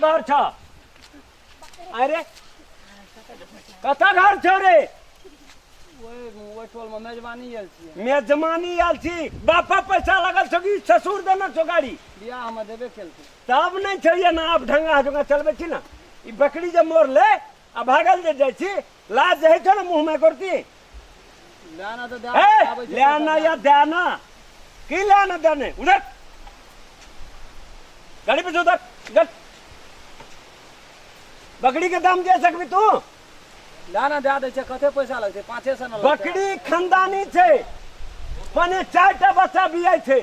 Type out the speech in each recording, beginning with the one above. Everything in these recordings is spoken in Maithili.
घर छ अरे कतऽ घर छौ रे ओहि टोल में मेजबानी आयल छियै मेजबानी आयल छी बापा पैसा लगल छौ कि ससुर देने छौ गाड़ी बियाह हम देबे केलकै तब नहि छौ एना आब ढंगा जोगा चलबै छी ने ई बकरी जे मोड़ ले आ भागल जे जाइ छी लाज जे होइ छौ ने मुँहमे करती लेना तऽ दए ए आबै छै लेना पैसा या देना की लेना देने उधर गाड़ी पे से उधर इधर बकरी के दाम दे सकबी तू लेना दए दै छै कते पैसा लगतै 500 ने लगतै बकरी खानदानी छै पने चारि टा बच्चा बियाइ छै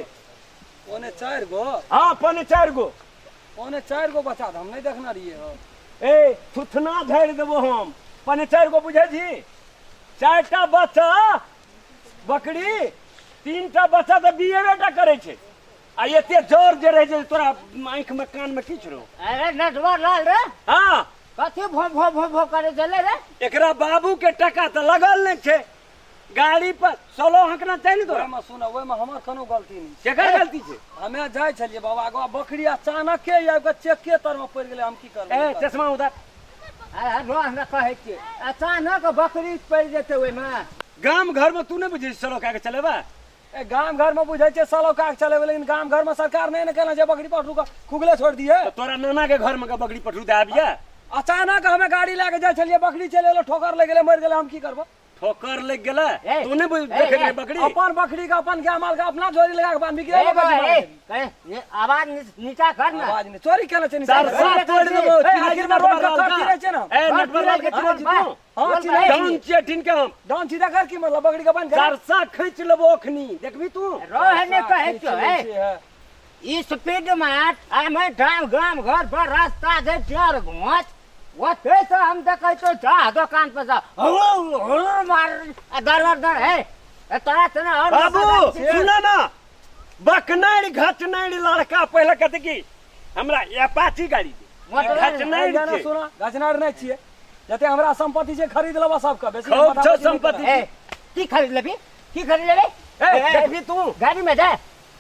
3.75 गो हाँ 3.75 गो 3.75 गो बच्चा तऽ हम नहि देखने रहियै हो ए थुथना झाड़ि देबो हम 3.75 गो बुझै छी चारिटा बच्चा बकरी तीनटा बच्चा तऽ बियेबे टा करै छै आ एते जोर जे रहै छै तोरा आँखिमे कानमे किछु रहो अरे नटवर लाल रे हाँ कथी भो भो भो भो करे चले रे एकरा बाबू के टका तऽ लगल नहि छै गाड़ी पर सोलो हकना चाही ने तोरा ओहिमे सुन ओहिमे हमर कोनो गलती नहि छै केकर गलती छै हमे जाइ छलियै बाबा आगू बकरी अचानक के आबि कऽ चेके तरमे पड़ि गेलै हम की करबै ए चश्मा उधर अरे रो हमरा कहै छियै अचानक बकरी पड़ि जेतै ओहिमे गाम घर में तू नहि बुझै छी सड़क आके चलेबा ए गाम घर में बुझै छै सालो काक चलेबै लेकिन गाम घर में सरकार नहि ने केना छै बकरी पटरू के खुगले छोड़ दिए तऽ तोरा नाना के घर में के बकरी पटरू दे आबिया अचानक हमे गाड़ी लए के जाइ छलियै बकरी चलि एलै ठोकर लागि गेलै मरि गेलै हम की करबै ठोकर लग गेलै ए, तू नहि बुझ ए, देखे ए, रहे बकरी अपन बकरी के अपन गाय माल के अपना झोरी लगा के बांधी के ए बा, ए, ए, ये आवाज नीचा कर ना आवाज नहीं चोरी केने छै नीचा सरसा तोड़ देबो ए, आखिर में रोड के करती रहै छै ना ए नटवर लाल के चिन्है छी तू हाँ, चिन्है छी। डाउन छियै टिन के हम डाउन सीधा कर की मतलब बकरी के बांध के सरसा खींच लेबो अखनी देखबी तू रोह ने कहै छौ ए ई स्पीड में हमें गाम गाम घर पर रास्ता जे चार घोच ओते से हम देखै छौ जा दोकान पर जा हु हु मार आ दर दर है ए तोरा से ना और बाबू सुन ना बकनाइर घचनाइर लड़का पहिले कहते कि हमरा अपाची गाड़ी दे मोटर घचनाइर जाना छै। सुना घचनार नहि छियै जते हमरा संपत्ति छै खरीद लेबा सबके बेसी खूब माथा छौ पच्ची नहि संपत्ति। ए की खरीद लेबी की खरीद लेबी ए देखबी तू गाड़ी में जा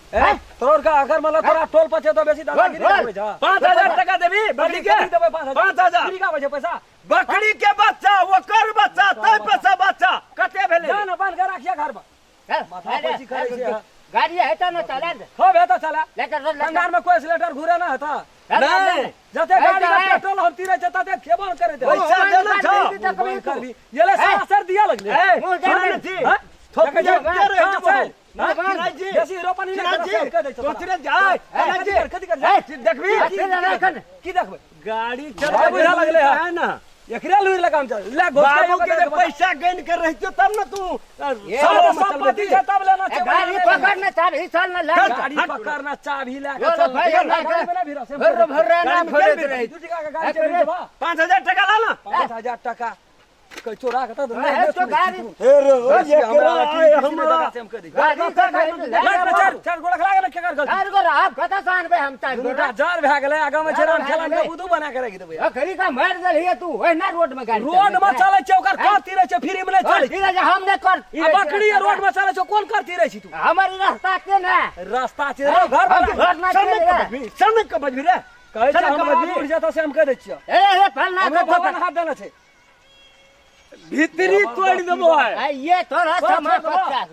ए तोर का अगर मतलब तोरा टोल पर छै तो बेसी दादागिरी बोल, करबै जा 5000 टका देबी बकरी के देबै 5000 5000 फ्री का छै पैसा बकरी के बच्चा ओकर बच्चा तै पैसा बच्चा कते भेलै जा ना बांध के राखिया घर पर माथा पच्ची करै छै। गाड़ी हेतौ ना चला दे खूब हेतौ चला लेकर रोड खानदान में कोई सिलेटर घूरे ना हेता नहीं जते गाड़ी का पेट्रोल हम तीरे छै तते खेबो न करे पैसा देने छौ। ये ले सरासर दिया लगले ए मुँह सुन दे ने छी हाँ? थोपी देखै छी? के रहै हाँ, छै छै। हाँ, चिराग जी बेसी रोपनी नहि चिराग करऽ, जी सब कह दै छौ तो तोरा। चिराग जाय कथी कर, कथी कर, ए, देखबी की देखबै गाड़ी भाई चलबै बुझा लगलै हँ। है ना एकरे लुरि लगाम चल ले घोसका बाबू के जे बता। पैसा गन के रहितो तब ना तू ये सब सब संपत्ति संपत्ति छै तब लेना छै गाड़ी पकड़ ना चाबी चल ना ले चल। गाड़ी पकड़ना चाबी ले के यो चल भाई, गाड़ी भाई, में ना भिड़ा से भर्र भर्र ना गाड़ी में भरे क्या रहे दू टका के गाड़ी चलबी देबा 5000 टका ला ना 5000 टका कह चोरा के त ए, तो गाड़ी हे रे ओ ये हमरा आए हमरा से हम कह दी गाड़ी का गाड़ी ले चार चार चार गोला खला के ना केकर गलती चार गो आप कता सान पे हम चार गो दुनूटा जर भए गेलै आगा में छै राम भए खेलन के गेलै। बुदू बना के राखि देबै अखरी का मार देलही तू ओहिना रोड में गाड़ी रोड में चलै छै ओकर कर तीरे छै फ्री में नहि चलै छै चलै हम नहीं कर आ बकरी रोड में चलै छै कोन कर तीरे छी तू हमर ई रास्ता के ना रास्ता छै रे, घर हम पर घर ना सनक चले के बजबी सनक के बजबी रे कहै छै सनक के हमरा बजबी उड़ जेतौ से हम कह दै छियौ ए ए फलना हमरा के भगवान हाथ देने छै भीतरी तोड़ देबो है आ ये तोरा छोड़, समा छोड़, पचास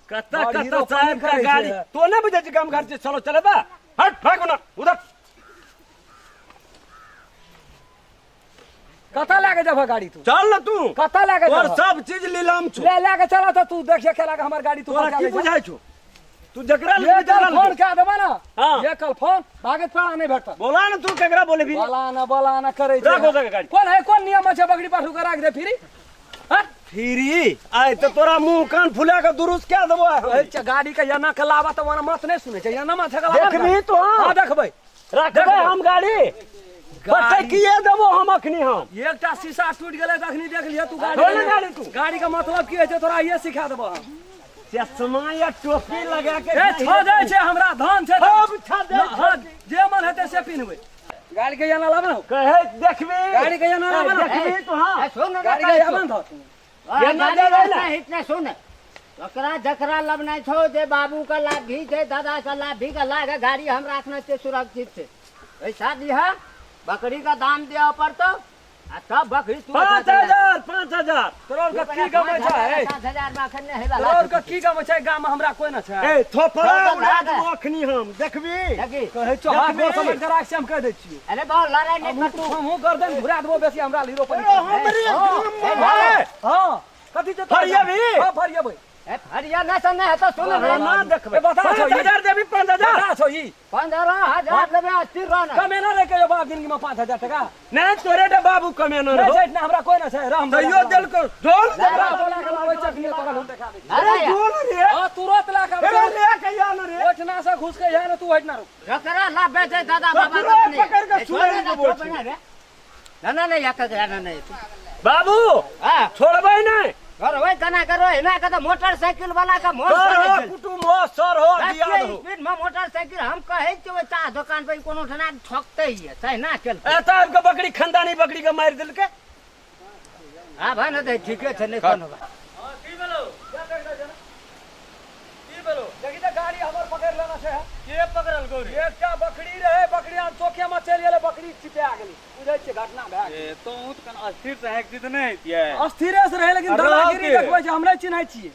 कत्ता बड़ कत्ता हीरो साहब का करै छै। गाड़ी तो नहीं बुझे छी गाम घर से चलो चले बा हट भागो ना उधर कतऽ लए के जेबह गाड़ी तू चल ना तू कतऽ लए के तोर जेबह सब चीज लीलाम छो ले लए के चला तऽ तू देखिए केला के हमर गाड़ी तू तोरा बचा की लै छह। बुझाइ छो तू जकरा ये लेबी कल तकरा फोन लेबी। कए देबह ना हाँ। ये कल फोन भागैत पेड़ा नहि भेटत बोला ना तू केकरा बोलेबी बोला ना बोला ना करै छै राख ओतऽ गाड़ी। कोन है कोन नियम छै बकरी पाठू के राख दे फिरी हाँ? फिरी आइ तऽ तोरा मुंह कान फुला के दुरुस्त कए देबो आइ हम। अच्छा गाड़ी के एना के लाबा तऽ ओना माथ नहि सुनै छै एना माथे के लाबा देखबही तू हाँ देखबै रखबै हम गाड़ी पटकिए देबो हम अखनी हम एकटा शीशा टूटि गेलै तऽ अखनी देख लिह तू गाड़ी खोल ने गाड़ी तू। गाड़ी के मतलब की होइ छै तोरा इहे सिखा देबो हम चश्मा या टोपी लगा के ए छो जाइ छै हमरा धान छै सब छा दे हाँ जे मन हेतै से पिन्हबै गाड़ी के एना लाबे ने कहे देखबी गाड़ी के एना लाबे ने देखबी तू हाँ ए, सुन ना गाड़ी के कहै एना छौ। धर आ, एना गाड़ी देबै ना। रास्ता इतना सुन ओकरा जकरा लबनाइ छौ जे बाबू के लाभ भी छै दादा के लाभ भी के लाग गाड़ी हम राखने छियै सुरक्षित छै पैसा दिहा बकरी का दाम दिया पड़तो आ तब बकरी तू 5000 5000। तोरा के की गमै छै? 5000 में अखन नहि हेबा। तोरा के की गमै छै? गाम में हमरा कोई न छै। ए थोपड़ा थोपड़ा उड़ा दे। देबो अखनी हम देखबी। देखी कहै छौ हाथ देखबी। गोर समझ के राख से हम कहि दै छियौ। अरे बहुत लड़ाई नहीं कर तू। हमहूँ गर्दन घुरा देबो बेसी हमरा लीरो पर। हमरे गाम में हाँ कथी छै तोरा? फरियेबही? हाँ फरियेबै। ए फरिया नहीं सुनने है तो सुन रे। ना देखबै। ए, बता छौ ई। 5000 देबी 5000। बता छौ ई। 15,000 लेबे अस्थिर रह ना। कमेना रे कहियो बाप जिंदगी में 5000 टका। नहीं तोरे डे बाबू कमेनो नहीं रहो। छै ना हमरा कोई ना छै राम तैयो देलको जोल हमरा बोला के लाबै चटनी तोरा हम देखा दै छी। अरे जोल रे। हाँ तुरंत ला के अरे ले के आन रे। ओठना से घुस के यहाँ ना तू हटना रुक। रकरा ला बेचे दादा बाबा ककरो पकड़ के सुनै के बोल छी। ना ना नहीं यक ना नहीं बाबू हां छोड़बै नहीं। करबै केना करबै एना के तऽ मोटरसाइकिल वाला के मोन सर हो कुटुम हो सर हो दियाद हो। स्पीड में मोटरसाइकिल हम कहै छियै ओहि चाह दोकान पर कोनो ठना ठकतै ये सही ना केलकै। एतऽ आबि कऽ बकरी खानदानी बकरी के मारि देलकै। हां भाई ने तऽ ठीके छै नहि कोनो बात। हां की भेलौ? की भेलौ? देखी तऽ गाड़ी हमर पकड़ि लेने छै। के पकड़ल गौरी? एकटा बकरी रहै बकरी हम चौके में चलि गेलै बकरी चिपा गेलै। बुझै छियै घटना भए गेलै। ए तो ऊत कन अस्थिर से है कि नहि हेतियै? अस्थिरे से रहै लेकिन अरे दादागिरी के? देखबै छै हम नहि चिन्है छियै।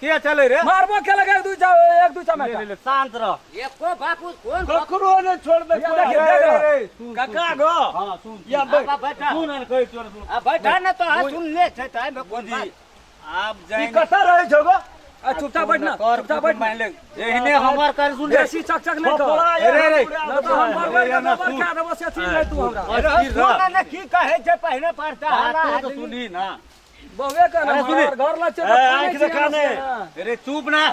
के चले रे? मारबो केलक एक दू एक दू ले चमेटा। ले ले शांत रह। एको बापू कोन ककरो नहि छोड़बै। भैया, देखिए, देख रहा। सुन, काका गो हां सुन या बैठ। आ बैठ सुन अन कहै छियौ सुन। आ बैठ ने तो हां सुन ले छै तऽ एहिमे कोन बुझी बात। आब ई जाइन कतऽ रहै छौ गो? आ चुपचाप बैठ ना कर चुपचाप बैठ। मान ले एहने हमर कर सुन ले। बेसी चकचक नहि कर। थोपड़ा अरे रे। नहि तऽ हम बरबर के ना, गोबर सुन। खा देबो से चीज नहि तू हमरा। अस्थिर सुन रह। ने की कहै छै पहिने पड़ता बातो तो सुनी ना। बहुए के अरे सुनी। ना घर लग छै ए, आँखि देखा नहि। अरे चुप ना।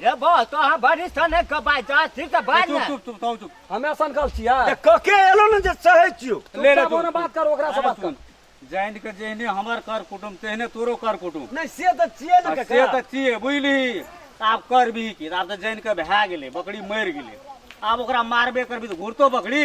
रे बा तो अहाँ बड़ी सने के बाज जा ठीक तऽ बाज चुप ने। चुप चुप तो चुप। हमे सनकल छियै। ए, कके एलो ने जे सहै छियौ। ले रे चुपचाप तू। ओने बात कर ओकरा से अरे बात कर। सुन, जानि के जेहने हमर कर कुटुम तेहने तोरो कर कुटुम। नहि से तऽ छियै ने आ काका। से तऽ छियै बुझली। आब करबी की? आब तऽ जानि के भए गेलै बकरी मरि गेलै आब ओकरा मारबे करबी तऽ घुरतो बकरी।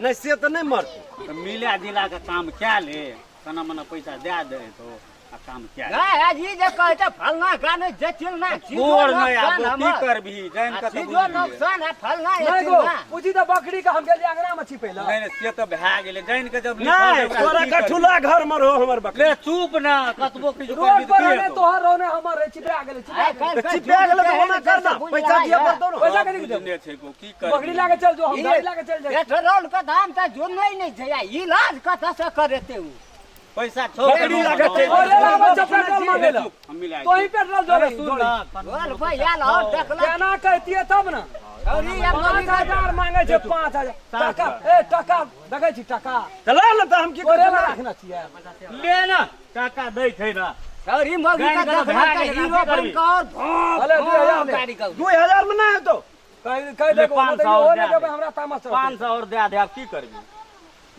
नहि से तऽ नहि मरतै। तऽ मिला जिला के काम कए ले कना मना पैसा दए दे तो आ काम कए ले। नहीं आज ई जे कहै छै फलना गाने जे चिलना चीजो छोड़ नहि आब नुकसान की हमर। करबी जानि आ के तऽ चीजो बुझि गेलियै। नुकसान है फलना ये नहि गो चिलना। पूछी तऽ बकरी के हम गेलियै अंगना में छिपैला। नहि नहि से तऽ भए गेलै जानि के जब लिखल नहि छै ओकरा तोरा की करबी? कठुला घर मे रहो हमर बकरी। ले चुप ना कतबो किछु रोड करबी तऽ पर की रहने हेतौ? तोहर रहने हमर रहे चिपरा गेलै चिपरा आइ गेलै। काल्हि तऽ चिपा गेलै तऽ ओना कर ना पैसा दिअ पड़तौ ने। पैसा कथी के देबौ? बुझने छै गो की करबी? बकरी लाके चल जो हम गाड़ी लाके चल जाए। पेट्रोल के दाम तऽ जुनै नहि छै आ इलाज कतऽ से करेतै उ? पैसा छौ बकरी लाके चलि ओरे लाबै छै पेट्रोल मांगे ला। हम मिला तो ही पेट्रोल जोड़े सुन जोड़े। ना बोल भाई आयल और देखलक केना कहतियै तब ना। छौरी आ 5000 मांगे छै 5000 टका। ए टका देखै छी टका। तऽ लए ने तऽ हम की तोरे ला करबै? रखने छियै। ले ना टाका दै छै ना। छौरी मौगी के गानि के देखलक भए तऽ गेलै, हीरो की करबी? बनि कऽ और भौं अरे, 2000 भौं ले। गाड़ी के 2000 मे नहि हेतौ। कहि कहि ले, देखो 500 ओहो दए नहि देबै दे। हमरा तामस चढ़तै। 500 और दए दे आब की करबी?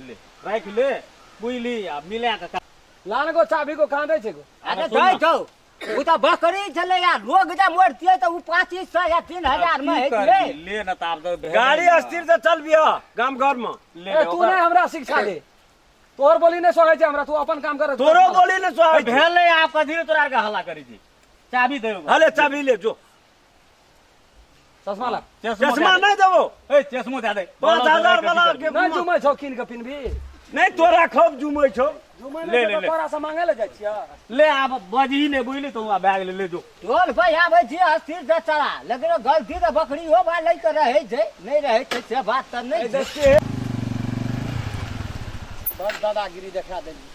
ले राखि ले बुझली आ मिला के लान गो चाबी को कहाँ दै छै गो? अरे दै छौ उ तऽ बकरी छलै आ लोग जे मरतियै तऽ उ 2500 या 3000 मे की हेतियै। करबी? ले ना तऽ आब तऽ भेलै गाड़ी ना। अस्थिर से चलबिह गाम घर मे। ले ए ले, तू ओकरा- नहि हमरा शिक्षा दे। तोहर बोली नहि सोहै छै हमरा तू अपन काम कर। तोरो बोली नहि सोहाइ छै। भेलै आब कथी ले तोरा आरके हल्ला करै छी? चाबी दे ओकरा। हले चाबी ले जो। चश्मा ला। चश्मा चश्मा दए दे। नहि देबो। ए चश्मो दए दे। 5000 वाला के नहि जुमै छौ कीन के पिनबी। नहि तोरा खूब जुमै छौ। जुमै ले, नहि ले, छै ले। तोरा से मांगे ले जाइ छियै। ले आब बजही ने बुझली तो आब भए गेलै ले जो। टोल पर आबै छी अस्थिर से चला लेकिन गलती तऽ बकरी हो बा लए के रहै छै नहि रहै छै से बात तऽ नहि छै। बड़ दादागिरी देखा देली।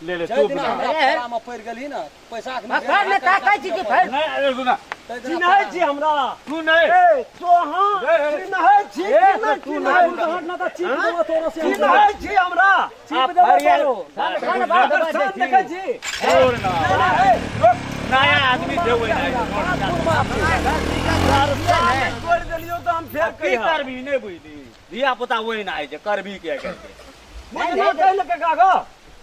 ले ले जाहि चुप दिना ना। हमरा अरे। फड़ा में पड़ि गेलही ने पैसा के बकर ने ताकै छी कि फेर नहीं अरे सुना चिन्है छी हमरा। तू नहीं ए तोहाँ चिन्है छी ए, कि नहि तू चिन्है नहि हट ना तऽ चीप देबो तोरो से। चिन्है छी हमरा। चीप देबो तोरो। सन बात एकर शान देखै छी। छोड़ ना ए, नया आदमी छै ओहि नहि छोड़ ना। तोड़ि देलियौ तऽ हम फेर की कहिया करबी नहि बुझली धिया पुता ओहि ना छै करबी के करके बुझना कहलकै काका गो।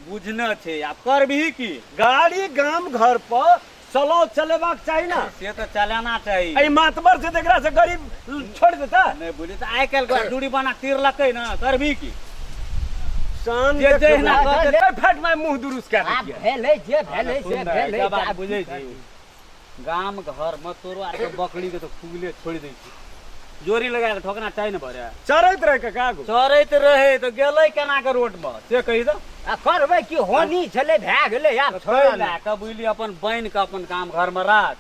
बुझना छै आब करबी की? गाड़ी गाम घर पर सलाव चलेबाक चाही ना। से तऽ चलाना चाही। एहि मातबर छै तऽ एकरा से गरीब छोड़ि देतै। नहि बुझली तऽ आइ काल्हि के दूरी बना तीरलकै ना करबी की? शान जे देखबै। जहिना कहतै- ए, फट माय मुँह दुरुस्त कए आब दैतियै। भेलै जे भेलै से सुन ने, भेलै एकटा बात आब बुझै छी गाम घर मे तोरो आर के बकरी के तऽ खुगले छोड़ि दै छी। जोरी लगा के ठोकना चाही ने भरे। चरैत रहे काका गो। चरैत रहे तऽ गेलै केना के रोड पर से कही तऽ। आ करबै की, होनी छलै भए गेलै, आब छोड़ छोड़ि लए कऽ बुझली अपन बनि कऽ अपन काम घरमे राख।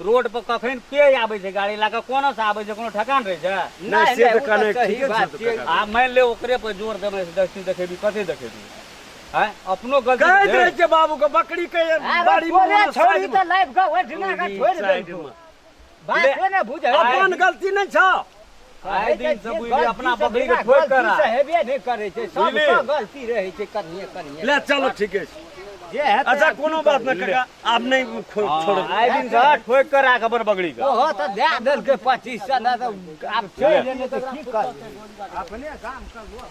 रोड पर कखन के आबै छै गाड़ी लए कऽ, कोनो से आबै छै, कोनो ठेकान रहै छै? नहि, से तऽ ओ तऽ कने सही ठीके बात छै छियै। काका। आ मानि ले ओकरे पर जोर देबै से दस्ती देखेबी, कथी देखेबी? आँय, अपनो गलती कहैत छै। रहै छै बाबू के बकरी के अरे बाड़ी मे तोरे ओना छौड़ी साइड मे। तऽ लाबि कऽ ओहिठिना कऽ छोड़ि साइड देलकौ। मे। बात ने बुझै अपन गलती नहि छौ। आइ दिन से बुझली अपना बकरी के ठोकि कऽ गलती से हेबे नहि करै छै, बुझली? सबके गलती रहै छै कनिये कनिये। ले चलो ठीके छै। जे हेतै अच्छा आब की कोनो बात करबै? नहि काका, आब नहि छोड़ब। आइ दिन से ठोकि कऽ राख अपन बकरी के। ओहो तऽ दए देलकै 2500, नहि तऽ आब चलि एलै तऽ की करबै अपने गाम के लोक।